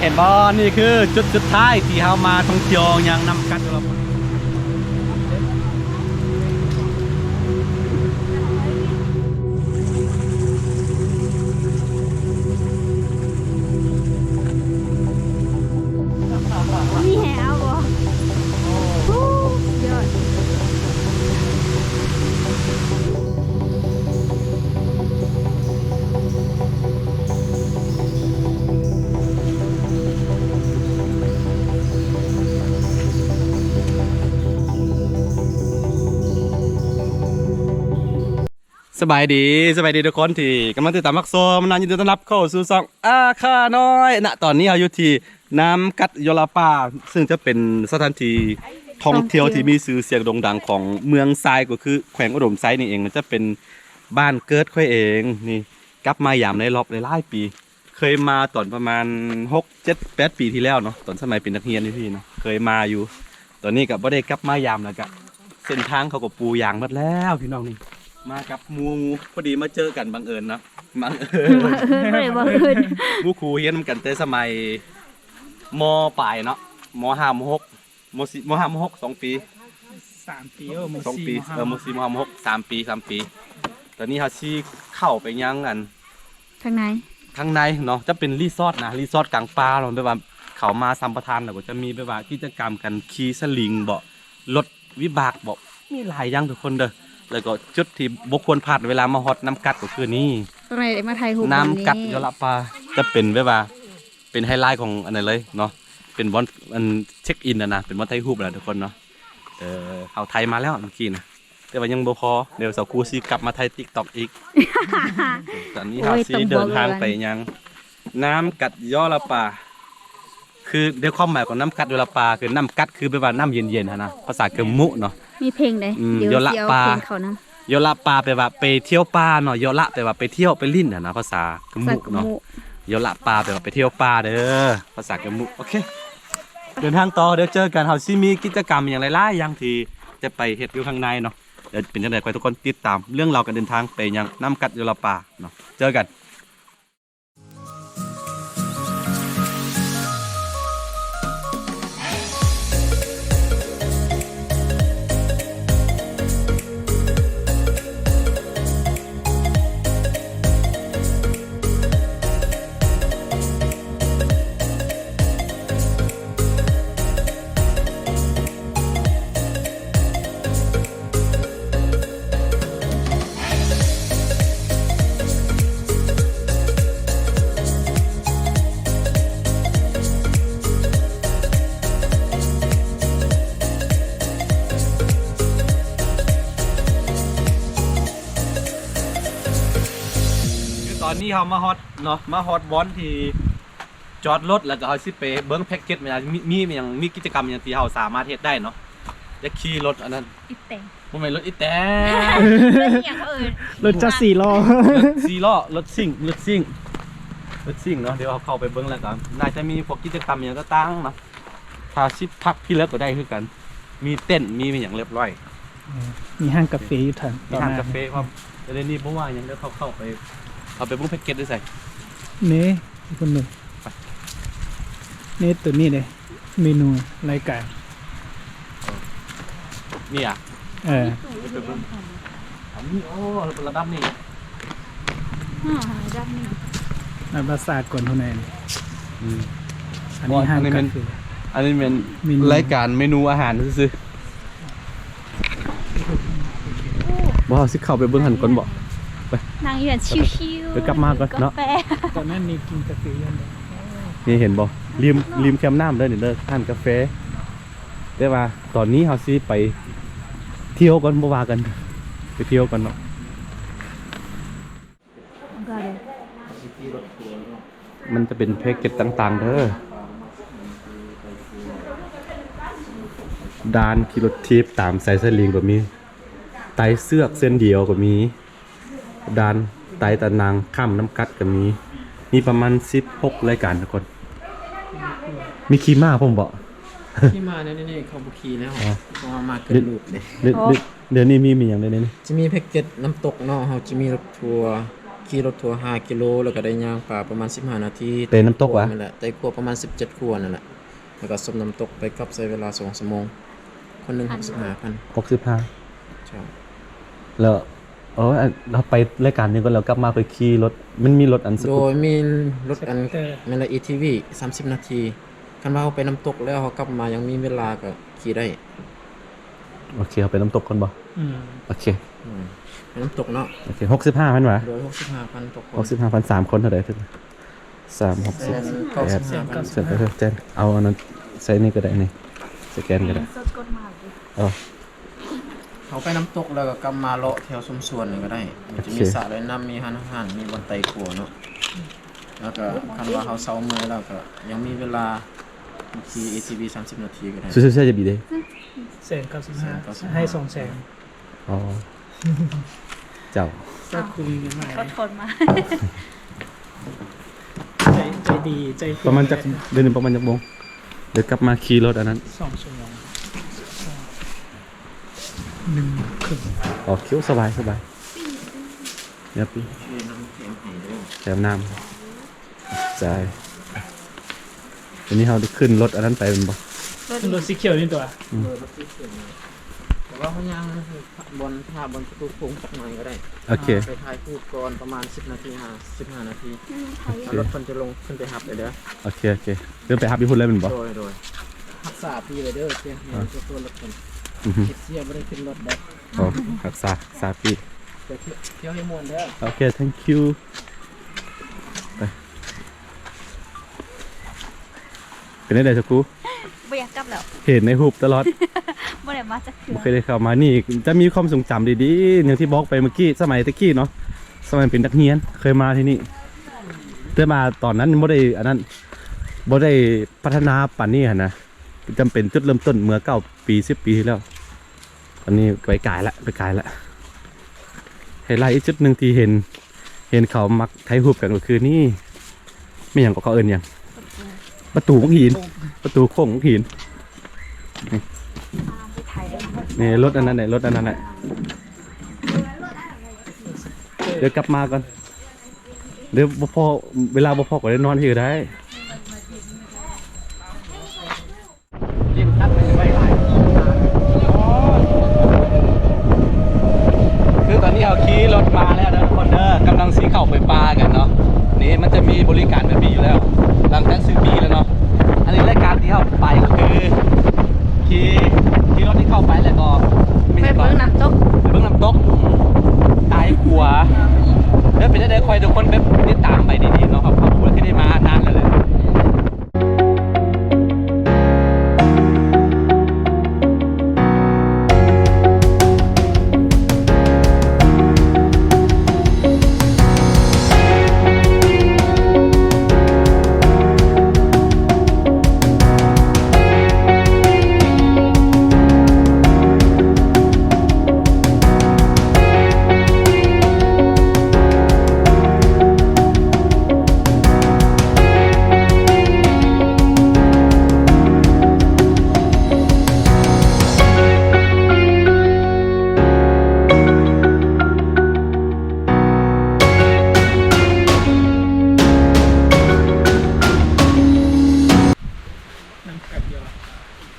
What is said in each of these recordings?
ເຫັນບໍ່? ນີ້ຄືຈຸດສຸດທ້າຍທີ່ເຮົາມາທ່ອງທ່ຽວຍັງນ້ຳກັດຢູ່ລະ. ມີແຮງເອົາບໍ່? ໂອ້ ສຸດຍອດ. ສະບາຍດີ, ສະບາຍດີທຸກຄົນທີ່ກຳລັງຕິດຕາມຮັບຊົມນະ. ຍິນດີຕ້ອນຮັບເຂົ້າສູ່ຊ່ອງອາຄານ້ອຍນະ. ຕອນນີ້ເຮົາຢູ່ທີ່ນ້ຳກັດຢໍລະປາ ເຊິ່ງຈະເປັນສະຖານທີ່ທ່ອງທ່ຽວທີ່ມີຊື່ສຽງໂດ່ງດັງຂອງເມືອງຊາຍ ກໍຄືແຂວງອຸດົມໄຊນີ້ເອງ. ມັນຈະເປັນ ບ້ານເກີດຂ້ອຍເອງນີ້. ກັບມາຢາມໃນລອບຫຼາຍໆປີ. ເຄີຍມາຕອນປະມານຫົກ ເຈັດ ແປດປີທີ່ແລ້ວເນາະ, ຕອນສະໄໝເປັນນັກຮຽນຢູ່ພີ້ເນາະ ເຄີຍມາຢູ່. ຕອນນີ້ກໍບໍ່ໄດ້ກັບມາຢາມແລ້ວ. ກະເສັ້ນທາງເຂົາກໍປູຢາງໝົດແລ້ວພີ່ນ້ອງນີ້. ມາກັບໝູ່ ພໍດີມາເຈີກັນບັງເອີນເນາະ, ບັງເອີນ ບໍ່ໄດ້ບັງເອີນ. ໝູ່ຄູ່ຮຽນນຳກັນແຕ່ສະໄໝ ມ.ປາຍເນາະ, ມ.ຫ້າ ມ.ຫົກ ມໍສີ່ ມໍຫ້າ ມໍຫົກ ສອງປີ ສາມປີ ເອີ ມໍ ສອງປີ ສີ່ ມໍຫ້າ ເອີ ມໍສີ່ ມໍຫ້າ ມໍຫົກ ສາມປີ ສາມປີ. ຕອນນີ້ເຮົາຊິເຂົ້າໄປຍັງອັນ ທາງໃນ ທາງໃນເນາະ, ຈະເປັນຣີສອດນະ, ຣີສອດກາງປ່າເນາະ. ແບບວ່າເຂົາມາສຳປະທານ ແລ້ວກໍຈະມີແບບວ່າກິດຈະກຳການຂີ່ສະລິງເບາະ, ລົດວິບາກເບາະ, ມີຫຼາຍຢ່າງທຸກຄົນເດີ. ແລ້ວກໍຈຸດທີ່ບໍ່ຄວນພາດເວລາມາຮອດນ້ຳກັດກໍຄືນີ້ ຕອນໃດໄດ້ມາຖ່າຍຮູບ ນ້ຳກັດ ບ່ອນນີ້ ຢໍລະປາ ຈະເປັນແບບວ່າ ເປັນໄຮໄລຂອງອັນນັ້ນເລີຍເນາະ, ເປັນບ່ອນອັນເຊັກອິນຫັ້ນນະ, ເປັນບ່ອນຖ່າຍຮູບຫັ້ນນະທຸກຄົນເນາະ. ເອີ ເຮົາຖ່າຍມາແລ້ວເມື່ອກີ້ນະ ແຕ່ວ່າຍັງບໍ່ພໍ, ດຽວສາວຄູຊິກັບມາຖ່າຍຕິກຕັອກອີກ. ຕອນນີ້ເຮົາຊິເດີນທາງໄປຍັງນ້ຳກັດຢໍລະປາ. ຄືໃນຄວາມໝາຍຂອງນ້ຳກັດຢໍລະປາ ຄືນ້ຳກັດຄືແບບວ່ານ້ຳເຢັນໆຫັ້ນນະ, ພາສາກະມຸເນາະ. ມີເພງເດ້ ອືມ ຢໍລະປາ ເພງເຂົານຳ. ຢໍລະປາແປວ່າໄປທ່ຽວປ່າເນາະ, ຢໍລະແປວ່າໄປທ່ຽວໄປຫຼິ້ນຫັ້ນນະ ພາສາກະມຸເນາະ. ຢໍລະປາແປວ່າໄປທ່ຽວປ່າເດີ ພາສາກະມຸ. ໂອເຄ ເດີນທາງຕໍ່ ດຽວເຈີກັນ. ເຮົາຊິມີກິດຈະກຳຫຍັງຫຼາຍໆຢ່າງທີ່ຈະໄປເຮັດຢູ່ຂ້າງໃນເນາະ. ດຽວເປັນຈັ່ງໃດ ຂໍໃຫ້ທຸກຄົນຕິດຕາມເລື່ອງລາວການເດີນທາງໄປຍັງນ້ຳກັດຢໍລະປາເນາະ. ເຈີກັນ. ຄືຕອນນີ້ເຮົາມາຮອດເນາະ, ມາຮອດບ່ອນທີ່ຈອດລົດ ແລ້ວກໍເຮົາຊິໄປເບິ່ງແພັກເກັດ ມີ ມີຫຍັງ ມີກິດຈະກຳຫຍັງທີ່ເຮົາສາມາດເຮັດໄດ້ເນາະ. ຢາກຂີ່ລົດອັນນັ້ນ ອີແຕງ ບໍ່ແມ່ນລົດອີແຕງ ລົດອີຫຍັງເອີ້ນ ລົດຈັກສີ່ລໍ້ ລົດສີ່ລໍ້ ລົດຊິງ ລົດຊິງ ລົດຊິງເນາະ. ດຽວເຮົາເຂົ້າໄປເບິ່ງ ແລ້ວກໍໜ້າຈະມີພວກກິດຈະກຳຫຍັງຕ່າງໆເນາະ. ຖ້າຊິພັກທີ່ເລີກກໍໄດ້ຄືກັນ, ມີເຕັນ ມີຫຍັງຮຽບຮ້ອຍ. ເອີ ມີຮ້ານກາເຟຢູ່ທາງ ມີຮ້ານກາເຟພ້ອມ. ແຕ່ດຽວນີ້ບໍ່ວ່າຫຍັງ, ດຽວເຮົາເຂົ້າໄປ ເຮົາໄປເບິ່ງແພັກເກັດໄດ້ໃສ. ນີ້ຄົນໜຶ່ງ ນີ້ ໂຕນີ້ເດ້ ເມນູລາຍການ. ນີ້ອະ? ເອີ ໄປເບິ່ງ. ອັນນີ້ ໂອ້ ລະດັບນີ້ ຮະ ລະດັບນີ້ ລະດັບສາກົນພຸ້ນແຫຼະ. ອືມ ອັນນີ້ຮ້ານກາເຟ ອັນນີ້ແມ່ນ ເມນູ ລາຍການເມນູອາຫານຊື່ໆ. ບໍ່ ເຮົາຊິເຂົ້າໄປເບິ່ງຫັ້ນກ່ອນບໍ? ໄປ ນັ່ງຢູ່ຫັ້ນຊິວໆ ດຽວກັບມາກ່ອນເນາະ. ຕອນນັ້ນມີກິນກາເຟຢູ່ຫັ້ນເດ້. ນີ້ເຫັນບໍ່? ລິມ ລິມແຄມນ້ຳເດີນີ້ເດີ ຮ້ານກາເຟ. ແຕ່ວ່າຕອນນີ້ເຮົາຊິໄປທ່ຽວກ່ອນ ບໍ່ວ່າກັນ ໄປທ່ຽວກ່ອນເນາະ. ມັນຈະເປັນແພັກເກັດຕ່າງໆເດີ. ດ່ານຂີ່ລົດຖີບຕາມສາຍສະລິງກໍມີ, ໄຕ່ເຊືອກເສັ້ນດຽວກໍມີ. ດ່ານໄຕ່ຕານາງຂ້າມນ້ຳກັດກໍມີ, ມີປະມານສິບຫົກລາຍການທຸກຄົນ. ມີຂີ່ມ້າພ້ອມບໍ? ຂີ່ມ້າແນວນີ້ເຂົາບໍ່ຂີ່ແລ້ວ ອໍ ເພາະວ່າມາເກີນລູກເດ້. ດຽວນີ້ມີ ມີຫຍັງແດ່ນີ້? ຈະມີແພັກເກັດນ້ຳຕົກເນາະ, ເຮົາຈະມີລົດທົວ ຂີ່ລົດທົວຫ້າກິໂລ ແລ້ວກໍໄດ້ຍ່າງປ່າປະມານສິບຫ້ານາທີ. ໄປນ້ຳຕົກຫວາ? ນັ້ນແຫຼະ ໄຕ່ຂົວປະມານສິບເຈັດຂົວນັ້ນແຫຼະ ແລ້ວກໍຊົມນ້ຳຕົກໄປກັບໃຊ້ເວລາສອງຊົ່ວໂມງ. ຄົນໜຶ່ງຫົກສິບຫ້າພັນ. ຫົກສິບຫ້າ. ເຈົ້າ. ແລ້ວ ເອີ ເຮົາໄປລາຍການນີ້ກ່ອນ ແລ້ວກັບມາຄ່ອຍຂີ່ລົດ ມັນມີລົດອັນສະ ໂດຍ ມີລົດອັນ ສະກູດເຕີ ແມ່ນລະ ເອທີວີ ສາມສິບນາທີ. ຄັນວ່າເຮົາໄປນ້ຳຕົກແລ້ວ ເຮົາກັບມາຍັງມີເວລາກໍຂີ່ໄດ້. ໂອເຄ ເຮົາໄປນ້ຳຕົກກ່ອນບໍ່? ອືມ ໂອເຄ ອືມ ໄປນ້ຳຕົກເນາະ. ໂອເຄ ຫົກສິບຫ້າພັນຫວາ? ໂດຍ ຫົກສິບຫ້າພັນຕໍ່ຄົນ. ຫົກສິບຫ້າພັນ ສາມຄົນເທົ່າໃດ? ສາມ ຫົກ ສິບ ແປດ ເກົ້າສິບຫ້າພັນ. ເອົາອັນນັ້ນໃສ່ນີ້ກໍໄດ້ ນີ້ສະແກນກໍໄດ້. ເອົາ ເຮົາໄປນ້ຳຕົກແລ້ວກໍກັບມາເລາະແຖວຊຸມສວນນີ້ກໍໄດ້. ມັນຈະມີ ໂອເຄ ສະລອຍນ້ຳ ມີຮ້ານອາຫານ ມີບ່ອນໄຕ່ຂົວເນາະ. ແລ້ວກໍຄັນວ່າເຮົາເຊົາເມື່ອຍແລ້ວກໍຍັງມີເວລາຂີ່ ເອທີວີ ສາມສິບນາທີກໍໄດ້. ຊ່ວຍໆ ຢ່າບີເດ້. ແສນເກົ້າສິບຫ້າ ໃຫ້ສອງແສນ. ອໍ ເຈົ້າ ເຈົ້າຄືມີເງິນຫຼາຍ ກໍທົນມາ. ໃຈ ໃຈດີ ໃຈ ປະມານຈັກ ເດີນປະມານຈັກໂມງ? ເດີນກັບມາຂີ່ລົດອັນນັ້ນ ສອງຊົ່ວໂມງ ໜຶ່ງເຄິ່ງ. ອໍ ຄິວສະບາຍ ສະບາຍ. ແຮບປີ ແຖມນ້ຳ ໃຈ ອັນນີ້ເຮົາໄດ້ຂຶ້ນລົດອັນນັ້ນໄປແມ່ນບໍ່? ລົດ ລົດສີຂຽວນີ້ຕົວະ. ອືມ ເອີ ລົດສີຂຽວນີ້ ແຕ່ວ່າເຮົາຍ່າງບ່ອນ ຖ້າບ່ອນປະຕູໂຂງຈັກໜ່ອຍກໍໄດ້. ໂອເຄ ໄປຖ່າຍຮູບກ່ອນປະມານສິບນາທີ ຫ້າ ສິບຫ້ານາທີ. ອືມ ໂອເຄ ລົດເພິ່ນຈະລົງຂຶ້ນໄປຮັບເລີຍເດີ. ໂອເຄ ໂອເຄ ເດີນໄປຮັບຢູ່ພຸ້ນເລີຍແມ່ນບໍ່? ໂດຍ ໂດຍ. ຮັກສາປີເລີຍເດີ ເສຍຫາຍ ອ່າ ຕົວລົດເພິ່ນ. ອືຮຶ ເຮັດເສຍບໍ່ໄດ້ຂຶ້ນລົດເດີ. ອໍ ຮັກສາ ສາປີ. ໄປທ່ຽວ ທ່ຽວໃຫ້ມ່ວນເດີ. ໂອເຄ thank you. ໄປ ເປັນຈັ່ງໃດສະກູ? ບໍ່ຢາກກັບແລ້ວ ເຫັນໃນຮູບຕະຫຼອດ. ບໍ່ໄດ້ມາຈັກເທື່ອ ບໍ່ເຄີຍໄດ້ເຂົ້າມາ. ນີ້ຈະມີຄວາມຊົງຈຳດີໆ ຢ່າງທີ່ບອກໄປເມື່ອກີ້ ສະໄໝແຕ່ກີ້ເນາະ ສະໄໝເປັນນັກຮຽນເຄີຍມາທີ່ນີ້ ແຕ່ວ່າຕອນນັ້ນບໍ່ໄດ້ອັນນັ້ນ ບໍ່ໄດ້ພັດທະນາປານນີ້ຫັ້ນນະ. ຈຳເປັນຈຸດເລີ່ມຕົ້ນເມື່ອເກົ້າປີ ສິບປີທີ່ແລ້ວ. ຕອນນີ້ໄປກາຍລະ ໄປກາຍລະ. ໄຮໄລອີກຈຸດໜຶ່ງທີ່ເຫັນ ເຫັນເຂົາມັກຖ່າຍຮູບກັນກໍຄືນີ້ ແມ່ນຫຍັງກໍ ເຂົາເອີ້ນຫຍັງ? ປະຕູ ປະຕູບັກຫີນ ປະຕູໂຄ້ງບັກຫີນ. ນີ້ ນີ້ລົດອັນນັ້ນແຫຼະ ລົດອັນນັ້ນແຫຼະ. ດຽວກັບມາກ່ອນ ດຽວບໍ່ພໍ ເວລາບໍ່ພໍກໍໄດ້ນອນພີ້ກໍໄດ້. ຄືຕອນນີ້ເຮົາຂີ່ລົດມາແລ້ວເດີທຸກຄົນເດີ ກຳລັງຊິເຂົ້າໄປປ່າກັນເນາະ. ນີ້ມັນຈະມີບໍລິການແບບນີ້ຢູ່ແລ້ວ ຫຼັງຈາກຊື້ບີແລ້ວເນາະ. ອັນນີ້ລາຍການທີ່ເຮົາໄປກໍຄືຂີ່ ຂີ່ລົດນີ້ເຂົ້າໄປແລ້ວກໍ ໄປເບິ່ງນ້ຳຕົກ ໄປເບິ່ງນ້ຳຕົກ ຕາຍຂົວ. ແລ້ວເປັນຈັ່ງໃດ ຂໍໃຫ້ທຸກຄົນແບບຕິດຕາມໄປດີໆເນາະ ເພາະວ່າຄືໄດ້ມານານແລ້ວແຫຼະ.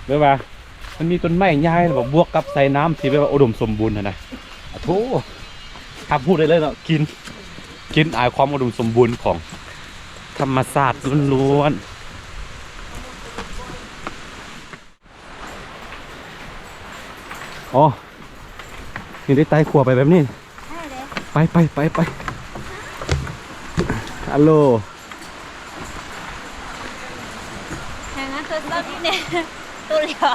ແບບວ່າ ມັນມີຕົ້ນໄມ້ໃຫຍ່ ແລ້ວບວກກັບສາຍນ້ຳທີ່ແບບວ່າອຸດົມສົມບູນຫັ້ນນະ. ອະໂທ້ ຮັບຮູ້ໄດ້ເລີຍເນາະ ກິ່ນ ກິ່ນອາຍຄວາມອຸດົມສົມບູນຂອງທຳມະຊາດລ້ວນໆ. ອໍ ນີ້ໄດ້ໄຕ່ຂົວໄປແບບນີ້. ໄປ ໄປ ໄປ ໄປ ອາໂລ. ຫາໂທລະສັບນີ້ແນ່ ໂຕຫຼຽວ.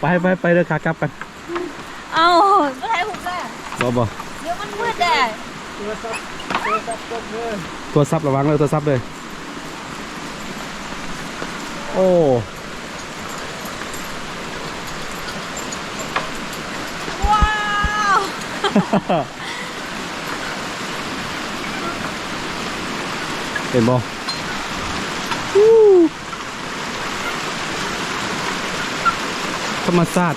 ໄປ ໄປ ໄປເດີ ຂາກັບກັນ. ເອົ້າ ບໍ່ຖ່າຍຮູບລະ. ບໍ່ ບໍ່ ດຽວມັນມືດແດ່. ໂທລະສັບ ໂທລະສັບຕົກເດີ. ໂທລະສັບລະວັງເດີ ໂທລະສັບເດີ. ໂອ້ ວ້າວ ເຫັນບໍ່? ທຳມະຊາດ.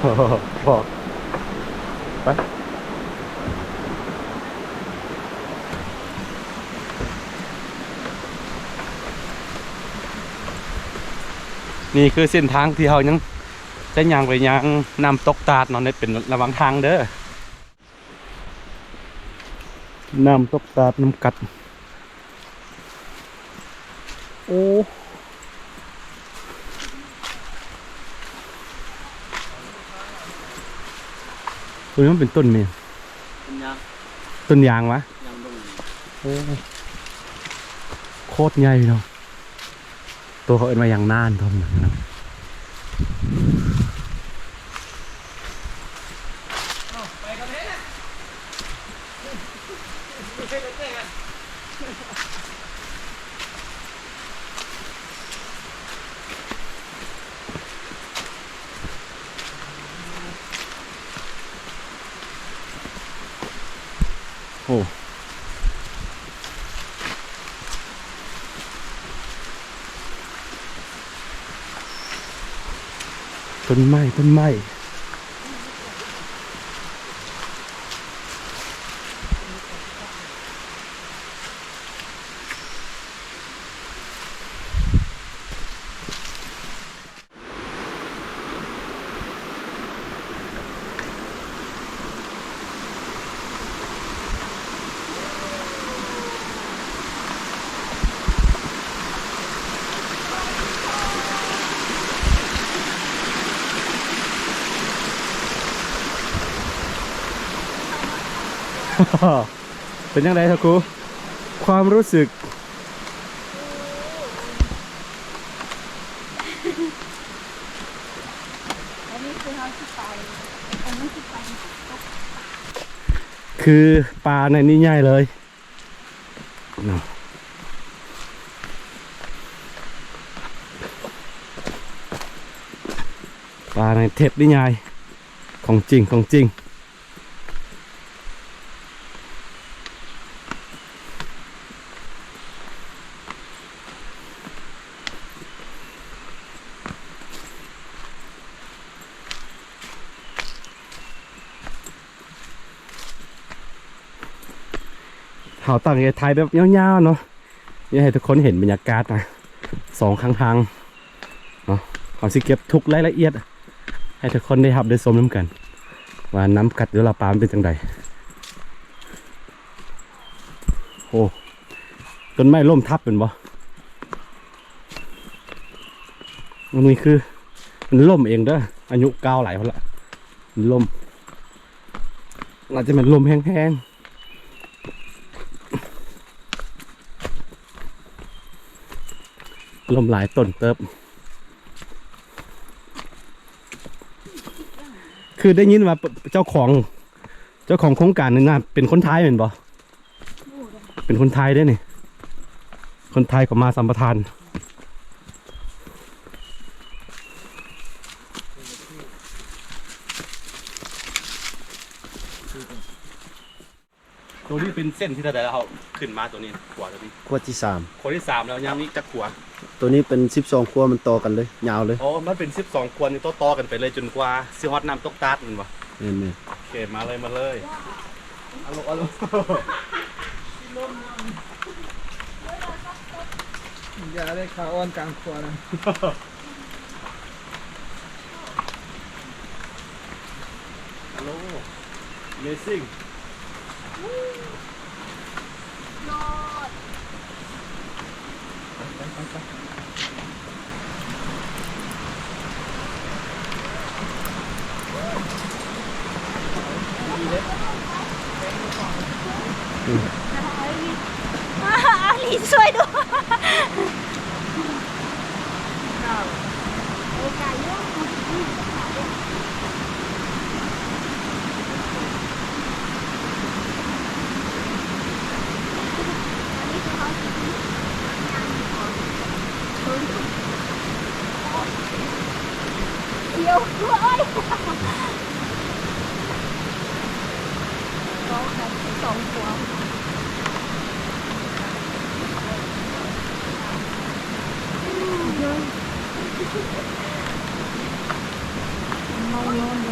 ພໍ ໄປ. ນີ້ຄືເສັ້ນທາງທີ່ເຮົາຍັງຈະຍ່າງໄປຍັງນ້ຳຕົກຕາດເນາະ, ນີ້ເປັນລະຫວ່າງທາງເດີ. ນ້ຳຕົກຕາດນ້ຳກັດ. ໂອ້ ຕົວນີ້ມັນເປັນຕົ້ນແມ່ນ ຕົ້ນຍາງ ຕົ້ນຍາງຫວາ? ຍາງດົງ. ໂອ້ ໂຄດໃຫຍ່ເນາະ. ໂຕເຂົາເອີ້ນວ່າຫຍັງນານ ໂຕມັນນະ. ໂອ້ ຕົ້ນໄມ້ ຕົ້ນໄມ້. ເປັນຈັ່ງໃດທະຄູ ຄວາມຮູ້ສຶກ? ອັນນີ້ຄືເຮົາຊິໄປ ອັນນີ້ຊິໄປນ້ຳຕົກ ຄືປາໃນນີ້ໃຫຍ່ເລີຍເນາະ ປາໃນເທັບນີ້ໃຫຍ່ ຂອງຈິງ ຂອງຈິງ. ເຮົາຕັ້ງໃຈຖ່າຍແບບຍາວໆເນາະ ຢາກໃຫ້ທຸກຄົນເຫັນບັນຍາກາດນະ ສອງຂ້າງທາງເນາະ. ເຮົາຊິເກັບທຸກລາຍລະອຽດໃຫ້ທຸກຄົນໄດ້ຮັບໄດ້ຊົມນຳກັນ ວ່ານ້ຳກັດຢູ່ລາວປາມັນເປັນຈັ່ງໃດ. ໂອ້ ຕົ້ນໄມ້ລົ້ມທັບແມ່ນບໍ່? ອັນນີ້ຄືມັນລົ້ມເອງເດີ ອາຍຸກາວຫຼາຍພຸ້ນລະ ມັນລົ້ມ ອາດຈະແມ່ນລົມແຮງໆ ລົມຫຼາຍຕົ້ນເຕີບ. ຄືໄດ້ຍິນວ່າເຈົ້າຂອງ ເຈົ້າຂອງໂຄງການນີ້ນະ ເປັນຄົນໄທແມ່ນບໍ່? ເປັນຄົນໄທເດ້ນີ້ ຄົນໄທເຂົາມາສຳປະທານ. ໂຕນີ້ເປັນເສັ້ນທີເທົ່າໃດແລ້ວ ເຮົາຂຶ້ນມາໂຕນີ້ ຂົວໂຕນີ້? ຂົວທີສາມ. ຂົວທີສາມແລ້ວ ຍັງອີກຈັກຂົວ? ໂຕນີ້ເປັນສິບສອງຂົວ ມັນຕໍ່ກັນເລີຍ ຍາວເລີຍ. ອໍ ມັນເປັນສິບສອງຂົວນີ້ຕໍ່ໆກັນໄປເລີຍ ຈົນກວ່າຊິຮອດນ້ຳຕົກຕາດແມ່ນບໍ່? ແມ່ນໆ. ໂອເຄ ມາເລີຍ ມາເລີຍ. ອາໂລ ອາໂລ ຢ່າໄດ້ຂາອ່ອນກາງຂົວນະ. ອາໂລ Amazing ຍອດ. ອາລີ ຊ່ວຍດ້ວ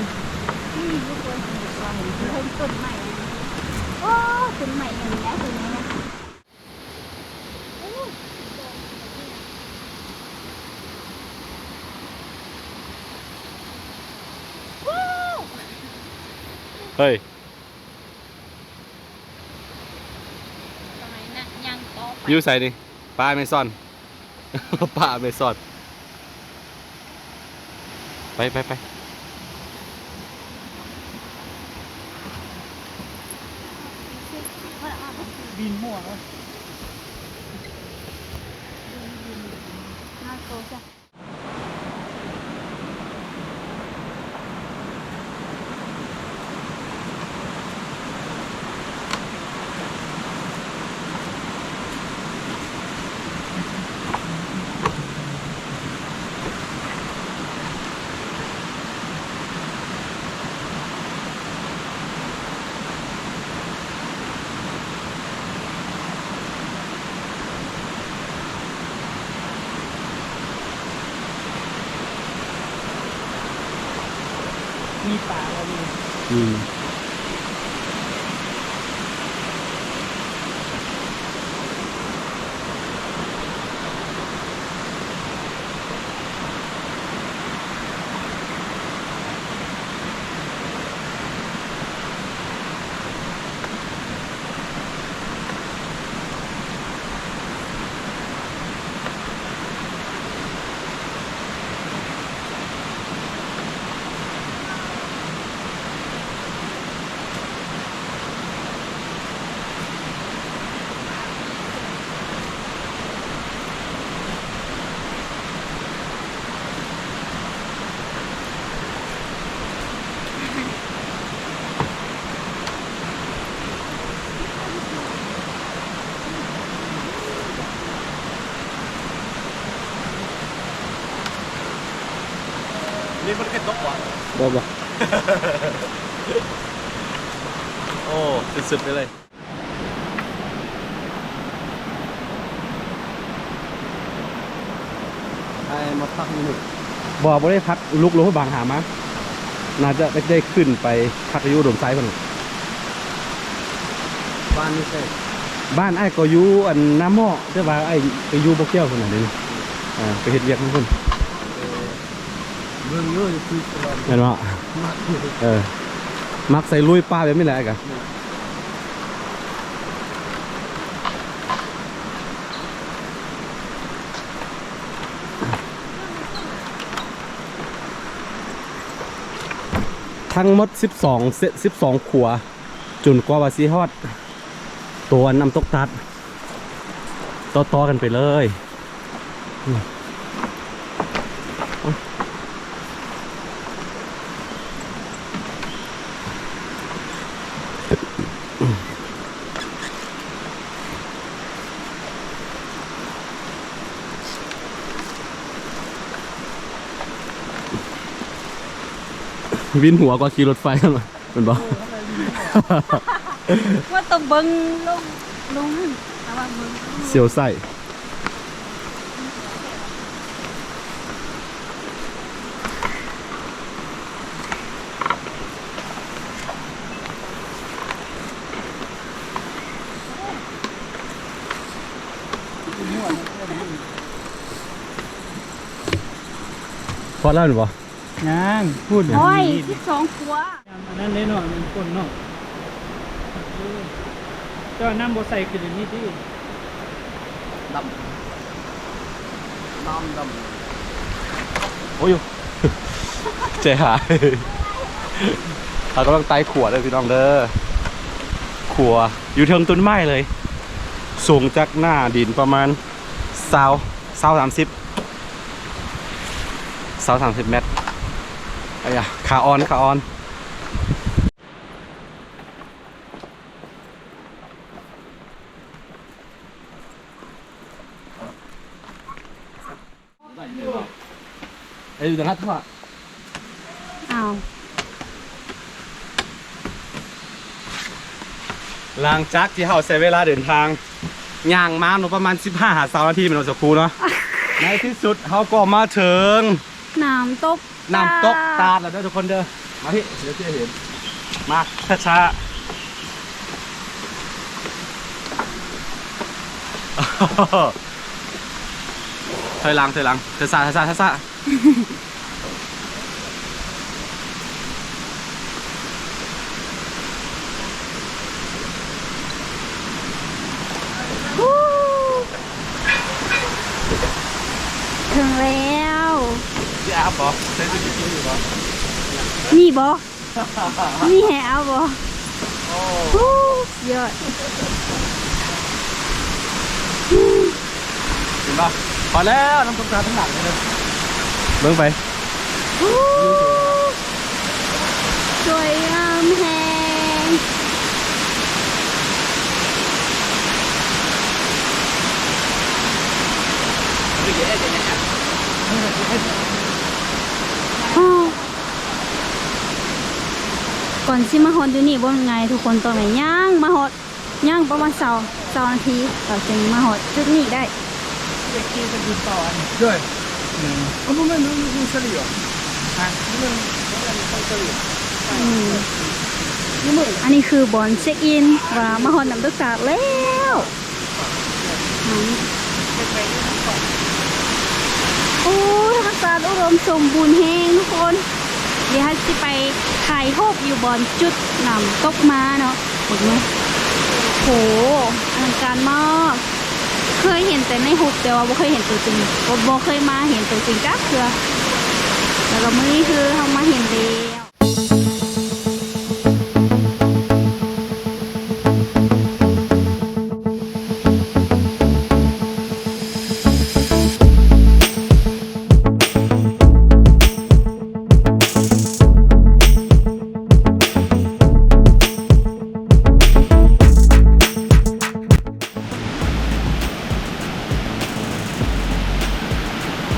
ຍ. ต้นไม้ โอ้ ต้นไม้อย่างนี้ ต้นไม้ เฮ้ย อยู่ไสนี่ ป่าอเมซอน ป่าอเมซอน ไป ไป ไป บินหัว มีปลาบ่มี อืม ນີ້ມັນກະຕົກຫວາ? ບໍ່ ບໍ່ ໂອ້ ສຸດໆໄປເລີຍ. ອ້າຍມາພັກຢູ່ນີ້? ບໍ່ ບໍ່ໄດ້ພັກ ລຸກລົງບາງຫາມາ ໜ້າຈະໄດ້ ໄດ້ຂຶ້ນໄປພັກຢູ່ອຸດົມໄຊພຸ້ນ. ບ້ານຢູ່ໃສ? ບ້ານອ້າຍກໍຢູ່ອັນນາໝໍ້ ແຕ່ວ່າອ້າຍໄປຢູ່ບໍ່ແກ້ວພຸ້ນນະ ດຽວນີ້ ເອີ ໄປເຮັດວຽກຢູ່ພຸ້ນ. ເອີ ເບິ່ງຢູ່ ຢູ່ທີ່ຕະຫຼອດ ແມ່ນບໍ່? ມັກຢູ່ ເອີ ມັກໃສ່ລຸຍປ່າແບບນີ້ແຫຼະ ອ້າຍກະ ທັງໝົດສິບສອງເສັ້ນ ສິບສອງຂົວ ຈົນກວ່າວ່າຊິຮອດຕົວນ້ຳຕົກຕາດ ຕໍ່ໆກັນໄປເລີຍ. ວິນຫົວກວ່າຂີ່ລົດໄຟ. ແມ່ນບໍ່? ວ່າຕ້ອງເບິ່ງລົງ ລົງຫັ້ນ ແຕ່ວ່າເບິ່ງ ສຽວໄສ້. ພໍແລ້ວແມ່ນບໍ່? ຍັງ ພຸ້ນ ໂອ້ຍ ສິບສອງຂົວ. ອັນນັ້ນເດ້ເນາະ ມັນຄົນເນາະ ເຈົ້ານ້ຳບໍ່ໃສ່ຄືດຽວນີ້ຕິ ດຳ ນ້ຳດຳ ໂອ້ຍ ໃຈຫາຍ. ເຮົາກຳລັງໄຕ່ຂົວເດີພີ່ນ້ອງເດີ ຂົວຢູ່ເທິງຕົ້ນໄມ້ເລີຍ ສູງຈາກໜ້າດິນປະມານຊາວ ຊາວ ສາມສິບ ຊາວ ສາມສິບແມັດ. ອາຍາ ຂາອ່ອນ ຂາອ່ອນ. ເອີ ຢູ່ຕະຫຼາດທົ່ວ ອ້າວ ຫຼັງຈາກທີ່ເຮົາໃຊ້ເວລາເດີນທາງ ຍ່າງມາເນາະ ປະມານສິບຫ້າຫາຊາວນາທີ ແມ່ນບໍ່ສາວຄູເນາະ? ໃນທີ່ສຸດເຮົາກໍມາເຖິງນ້ຳຕົກ ນ້ຳຕົກຕາດແລ້ວເດີທຸກຄົນເດີ. ມາພີ້ ດຽວຈະເຫັນ. ມາ ຊ້າໆ ຖອຍຫຼັງ ຖອຍຫຼັງ ຊ້າໆ ຊ້າໆ ຊ້າໆ. ເຖິງແລ້ວ. ຊິອາບບໍ່? ໃສ່ຊຸດບິກິນີ້ບໍ່? ມີບໍ່? ມີໃຫ້ອາບບໍ່? ໂອ້ ຍອດ. ເຫັນບໍ່? ພໍແລ້ວ ນ້ຳຕົກຕາດທາງຫຼັງເລີຍ ເບິ່ງໄປ. ໂອ້ ສວຍງາມແຮງ. ກ່ອນຊິມາຮອດຢູ່ນີ້ບໍ່ແມ່ນງ່າຍທຸກຄົນ ຕ້ອງໄດ້ຍ່າງມາຮອດ ຍ່າງປະມານຊາວ ຊາວນາທີ ເຮົາຈຶ່ງມາຮອດຈຸດນີ້ໄດ້. ອືມ ອັນນີ້ຄືບ່ອນເຊັກອິນ ວ່າມາຮອດນ້ຳຕົກຕາດແລ້ວ. ໂອ້ ທຳມະຊາດອຸດົມສົມບູນແຮງທຸກຄົນ. ດຽວເຮົາຊິໄປຖ່າຍຮູບຢູ່ບ່ອນຈຸດນ້ຳຕົກມາເນາະ. ເບິ່ງເນາະ ໂຫ ອະລັງການມາກ. ເຄີຍເຫັນແຕ່ໃນຮູບ ແຕ່ວ່າບໍ່ເຄີຍເຫັນຕົວຈິງ ບໍ່ ບໍ່ເຄີຍມາເຫັນຕົວຈິງຈັກເທື່ອ. ແລ້ວກໍມື້ນີ້ຄືເຮົາມາເຫັນແລ້ວ.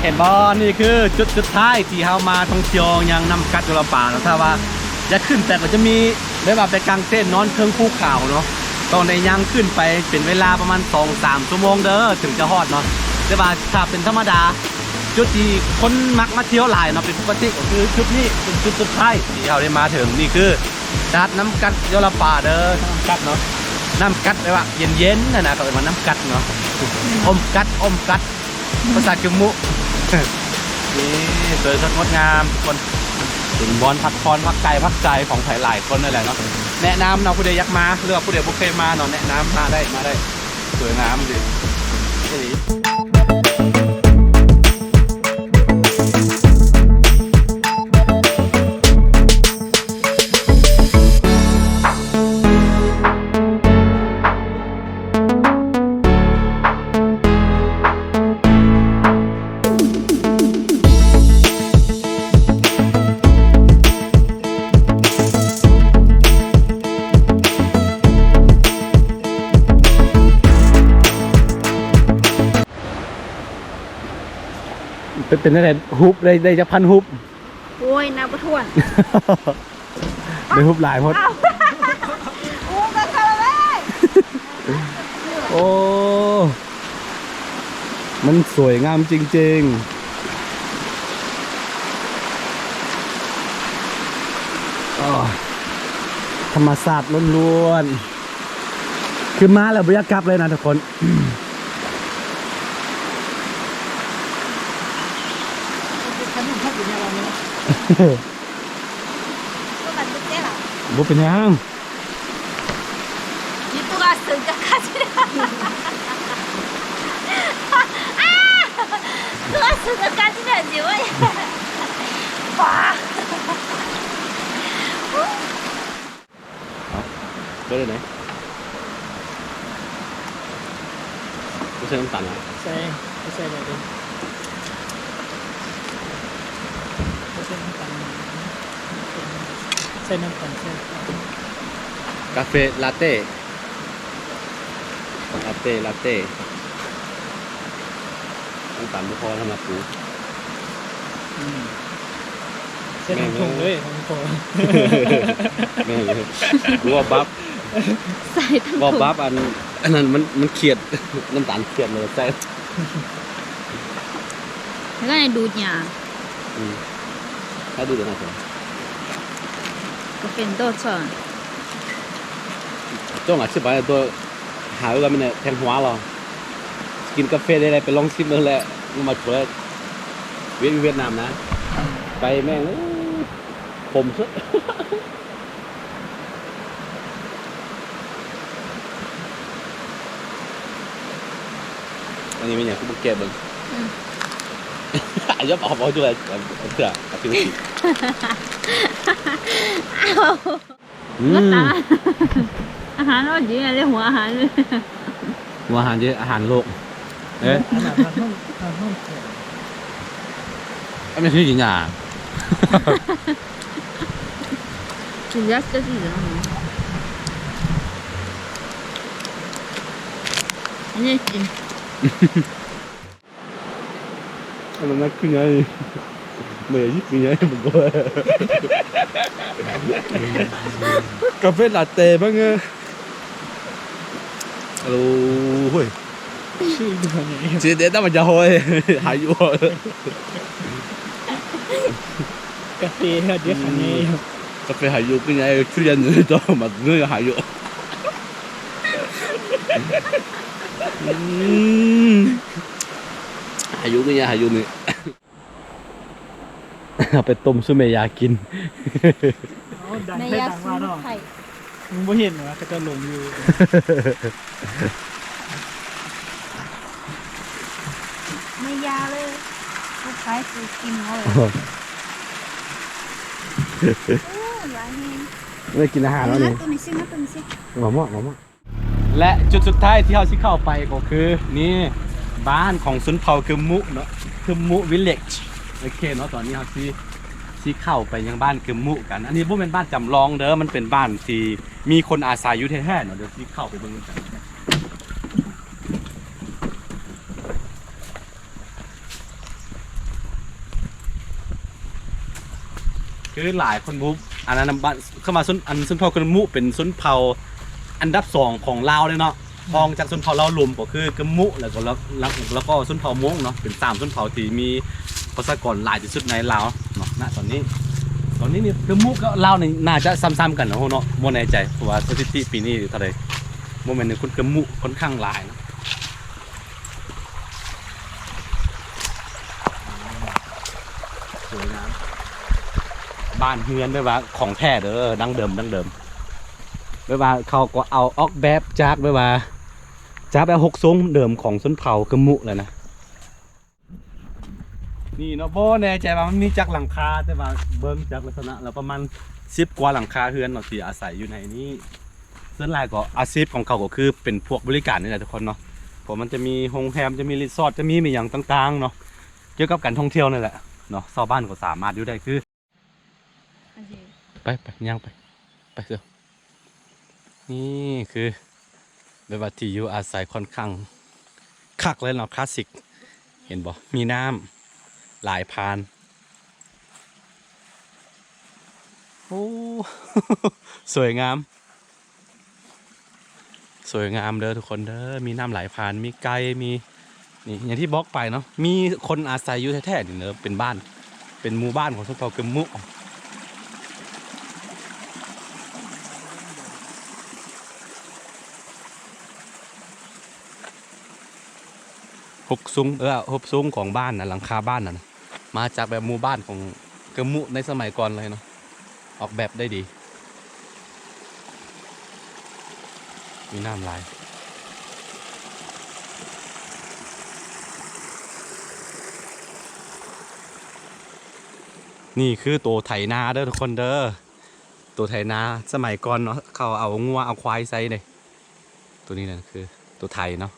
ເຫັນບໍ່? ນີ້ຄືຈຸດສຸດທ້າຍທີ່ເຮົາມາທ່ອງທ່ຽວຍັງນ້ຳກັດ ຢູ່ລຳປາງເນາະ. ຖ້າວ່າຢາກຂຶ້ນໄປກໍຈະມີ ແບບວ່າໄປກາງເຕັນນອນເທິງພູຂາວເນາະ, ຕ້ອງໄດ້ຍ່າງຂຶ້ນໄປເປັນເວລາປະມານສອງສາມຊົ່ວໂມງເດີ ເຖິງຈະຮອດເນາະ. ແຕ່ວ່າຖ້າເປັນທຳມະດາ ຈຸດທີ່ຄົນມັກມາທ່ຽວຫຼາຍເນາະ ເປັນປົກກະຕິ ກໍຄືຈຸດນີ້ເປັນຈຸດສຸດທ້າຍທີ່ເຮົາໄດ້ມາເຖິງ. ນີ້ຄື ຕະຫຼາດນ້ຳກັດ ຢູ່ລຳປາງເດີ ນ້ຳກັດເນາະ. ນ້ຳກັດແປວ່າເຢັນໆ ຫັ້ນນະ ເຂົາເອີ້ນວ່ານ້ຳກັດເນາະ. ອົມກັດ ອົມກັດ ພາສາກິວມຸ. ນີ້ ສວຍສົດງົດງາມທຸກຄົນ, ເປັນບ່ອນພັກຜ່ອນ ພັກກາຍ ພັກໃຈຂອງໃຜຫຼາຍຄົນນັ້ນແຫຼະເນາະ. ແນະນຳເນາະ ຜູ້ໃດຢາກມາ ຫຼືວ່າຜູ້ໃດບໍ່ເຄີຍມາເນາະ ແນະນຳ ມາໄດ້ ມາໄດ້. ສວຍງາມດີ ອີ່ຫຼີ. ເປັນ ເປັນຈັ່ງໃດ ຮູບໄດ້ ໄດ້ຈັກພັນຮູບ? ໂອ້ຍ ນັບບໍ່ຖ້ວນ. ໄດ້ຮູບຫຼາຍໂພດ. ໂອ້ ມັນສວຍງາມຈິງໆ. ອໍ ທຳມະຊາດລ້ວນໆ ຄືມາແລ້ວບໍ່ຢາກກັບເລີຍນະທຸກຄົນ. ບໍ່ເປັນຫຍັງ. ເອົາ ເປີດໄດ້ໄດ. ບໍ່ໃສ່ນ້ຳຕານຫວາ? ໃສ່ ບໍ່ໃສ່ແລ້ວເດ້. ບໍ່ໃສ່ນ້ຳຕານຫວານ. ໃສ່ນ້ຳຕານແຊບກວ່າ. ກາເຟລາເຕ້ ລາເຕ້ ລາເຕ້. ນ້ຳຕານບໍ່ພໍສຳລັບກູ. ອືມ ໃສ່ທັງຖົງເລີຍ ແມ່ນເລີຍ ຂອງພໍ່. ແມ່ນເລີຍ ບໍ່ບັບ ໃສ່ທັງຖົງ ບໍ່ບັບ. ອັນ ອັນນັ້ນມັນ ມັນຄຽດ ນ້ຳຕານຄຽດເລີຍໃສ່ ແລ້ວກໍໃຫ້ດູດຫຍ້າ. ອືມ ໃຫ້ດູດຫຍ້າ. เป็นโดดช่อน ต้องอธิบายตัว หาว่ามันเนี่ยแทงหัวเรา กินกาแฟได้ไร ไปลองชิมเบิ่งแหละ มันมาถวยเวียด เวียดนามนะ ไปแม่ง เอ้ย ขมสุด อันนี้มันหยัง คือบ่แกะเบิ่ง อืม อย่าเอา เอาจุ่ม เอาเถื่อ เอาถือสิ อืม อาหารอร่อยดีนะ เรียกหัวอาหารเลย หัวอาหารเด้ อาหารโลก เอ๊ะ อาหารห้อง อาหารห้อง อันนี้คือกินยา กินยาจะดีเหรอ อันนี้กิน อันนั้นคือไง ไม่ใช่คือไง มันก็ กาแฟลาเต้บ้างเออ ฮัลโหล เฮ้ย ชื่อเดียวกันไง ชื่อเดียวกัน มันจะโฮ้ย หาอยู่ กาแฟเดียวกันไง กาแฟหาอยู่คือไง ชื่อเดียวกัน ต่อมาเงยหาอยู่ อืม หายุกนี่ หายุกนี่ เอาไปต้มสู่แม่ยากิน เอาดัง แม่ แท้ ยา ดัง ส มาเนาะ ไข่ มึงบ่เห็นเหรอ เขาจะลงอยู่ แม่ยาเลย เอาขายสูตรกินเอาเลย โอ้ หลายแฮง ได้กินอาหารแล้วนี่ มาตัวนี้สิ มาตัวนี้สิ มาหมด มาหมด และจุดสุดท้ายที่เฮาสิเข้าไปก็คือ นี่ บ้านของชนเผ่ากึมมุเนาะ กึมมุวิลเลจ โอเคเนาะ ตอนนี้เฮาสิ สิเข้าไปยังบ้านกึมมุกัน อันนี้บ่แม่นบ้านจำลองเด้อ มันเป็นบ้านที่มีคนอาศัยอยู่แท้ๆเนาะ เดี๋ยวสิเข้าไปเบิ่งนำกัน คือหลายคนบ่ อันนั้นน่ะ บ้าน คำว่าชน อันชนเผ่ากึมมุเป็นชนเผ่าอันดับสองของลาวเลยเนาะ รองจากชนเผ่าลาวลมก็คือกึมมุ แล้วก็ แล้ว แล้ว แล้วก็ชนเผ่ามงเนาะ เป็นสามชนเผ่าที่มีประชากรหลายที่สุดในลาวเนาะ ณ ตอนนี้ ตอนนี้นี่กึมมุกับลาวนี่น่าจะซ้ำๆกันเนาะ บ่แน่ใจ เพราะว่าสถิติปีนี้เท่าใด บ่แม่นคนกึมมุค่อนข้างหลายเนาะ สวยงาม บ้านเฮือนแบบว่าของแท้เด้อ ดั้งเดิม ดั้งเดิม แบบว่าเขาก็เอาออกแบบจากแบบว่า จากแบบฮกซงเดิมของชนเผ่ากึมมุเลยนะ นี่เนาะ บ่แน่ใจว่ามันมีจักหลังคา แต่ว่าเบิ่งจากลักษณะแล้วประมาณสิบกว่าหลังคาเฮือนเนาะ ที่อาศัยอยู่ในนี้ ส่วนหลายก็อาชีพของเขาก็คือเป็นพวกบริการนี่แหละทุกคนเนาะ เพราะมันจะมีโรงแรม จะมีรีสอร์ท จะมี มีหยังต่างๆเนาะ เกี่ยวกับการท่องเที่ยวนี่แหละเนาะ ชาวบ้านก็สามารถอยู่ได้ คือ โอเค ไป ไป ย่างไป ไปเถอะ นี่คือแบบว่าที่อยู่อาศัยค่อนข้างคักเลยเนาะ คลาสสิก เห็นบ่ มีน้ำหลายพาน โอ้ สวยงาม สวยงามเด้อทุกคนเด้อ มีน้ำไหลผ่าน มีไก่ มี นี่ อย่างที่บอกไปเนาะ มีคนอาศัยอยู่แท้ๆ นี่เนาะ เป็นบ้าน เป็นหมู่บ้านของชนเผ่ากึมมุ ฮกซง เออ ฮกซงของบ้านน่ะ หลังคาบ้านน่ะนะ มาจากแบบหมู่บ้านของกึมมุในสมัยก่อนเลยเนาะ ออกแบบได้ดี มีน้ำหลาย นี่คือโตไถนาเด้อทุกคนเด้อ โตไถนาสมัยก่อนเนาะ เขาเอางัวเอาควายใส่เด้ โตนี้นั่นคือโตไถเนาะ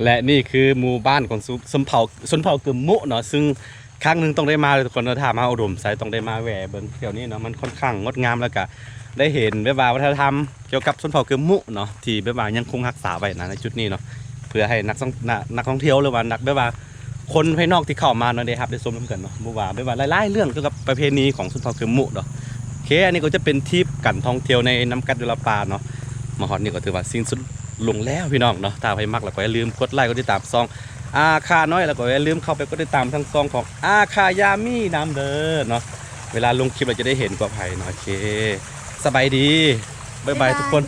และนี่คือหมู่บ้านของสุ- ชนเผ่า- ชนเผ่ากึมมุเนาะ ซึ่งครั้งหนึ่งต้องได้มาเลยทุกคนเนาะ ถ้ามาอุดมไซต้องได้มาแวะเบิ่งแถวนี้เนาะ มันค่อนข้างงดงาม แล้วก็ ໄດ້ເຫັນແບບວ່າວັດທະນະທຳກ່ຽວກັບຊົນເຜົ່າເກີມມຸເນາະ ທີ່ແບບວ່າຍັງຄົງຮັກສາໄວ້ນະ ໃນຈຸດນີ້ເນາະ ເພື່ອໃຫ້ນັກທ່ອງ ນັກ ນັກທ່ອງທ່ຽວ ຫຼືວ່ານັກ ແບບວ່າຄົນພາຍນອກທີ່ເຂົ້າມາເນາະ ໄດ້ຮັບໄດ້ຊົມນຳກັນເນາະ ບໍ່ວ່າແບບວ່າຫຼາຍໆເລື່ອງກ່ຽວກັບປະເພນີຂອງຊົນເຜົ່າເກີມມຸເນາະ. ໂອເຄ ອັນນີ້ກໍຈະເປັນທຣິບການທ່ອງທ່ຽວໃນ ນຳກັດດວຍລາວປ່າເນາະ ມາຮອດນີ້ກໍຖືວ່າສິ້ນສຸດລົງແລ້ວພີ່ນ້ອງເນາະ. ຖ້າໃຜມັກແລ້ວກໍຢ່າລືມກົດໄລກົດຕິດຕາມຊ່ອງອາຄານ້ອຍ ແລ້ວກໍຢ່າລືມເຂົ້າໄປກົດຕິດຕາມທາງຊ່ອງຂອງອາຄາຢາມີນຳເດີເນາະ. ເວລາລົງຄລິບແລ້ວຈະໄດ້ເຫັນກວ່າໃຜເນາະ. ໂອເຄ ສະບາຍດີ ບາຍບາຍ ບາຍບາຍ ທຸກຄົນ.